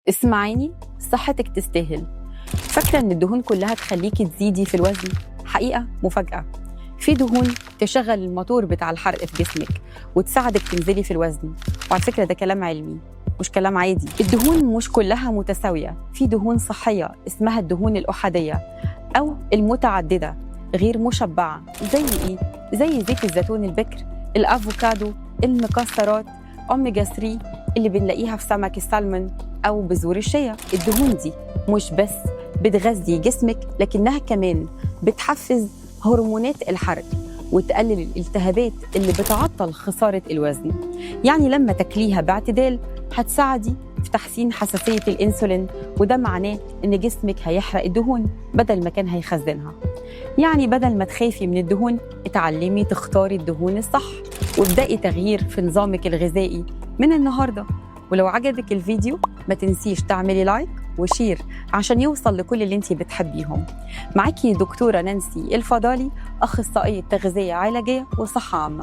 اسمعيني، صحتك تستاهل. فاكرة إن الدهون كلها تخليكي تزيدي في الوزن؟ حقيقة مفاجأة، في دهون تشغل الموتور بتاع الحرق في جسمك وتساعدك تنزلي في الوزن. وعلى فكرة ده كلام علمي مش كلام عادي. الدهون مش كلها متساوية، في دهون صحية اسمها الدهون الأحادية أو المتعددة غير مشبعة. زي إيه؟ زي زيت الزيتون البكر، الأفوكادو، المكسرات، أوميجا 3 اللي بنلاقيها في سمك السالمون أو بذور الشيا. الدهون دي مش بس بتغذي جسمك، لكنها كمان بتحفز هرمونات الحرق وتقلل الالتهابات اللي بتعطل خسارة الوزن. يعني لما تاكليها باعتدال هتساعدي في تحسين حساسية الإنسولين، وده معناه إن جسمك هيحرق الدهون بدل ما كان هيخزنها. يعني بدل ما تخافي من الدهون، اتعلمي تختاري الدهون الصح وابدأي تغيير في نظامك الغذائي من النهاردة. ولو عجبك الفيديو ما تنسيش تعملي like و share عشان يوصل لكل اللي انتي بتحبيهم. معاكي دكتورة نانسي الفضالي، أخصائية تغذية علاجية وصحة عامة.